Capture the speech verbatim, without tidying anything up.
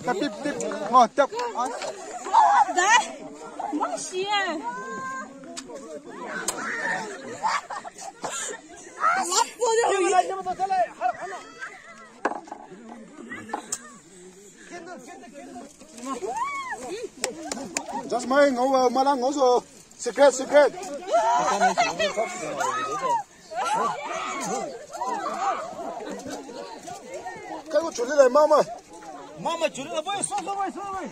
Tap, tap, tap. Oh, tap. Ah. Dai. Masi. Just mai ngau, uh, malang ngau so. Secret, secret. Kai ko chuli lai mama. Mama chuli lai, boy, so, so, boy, so, boy.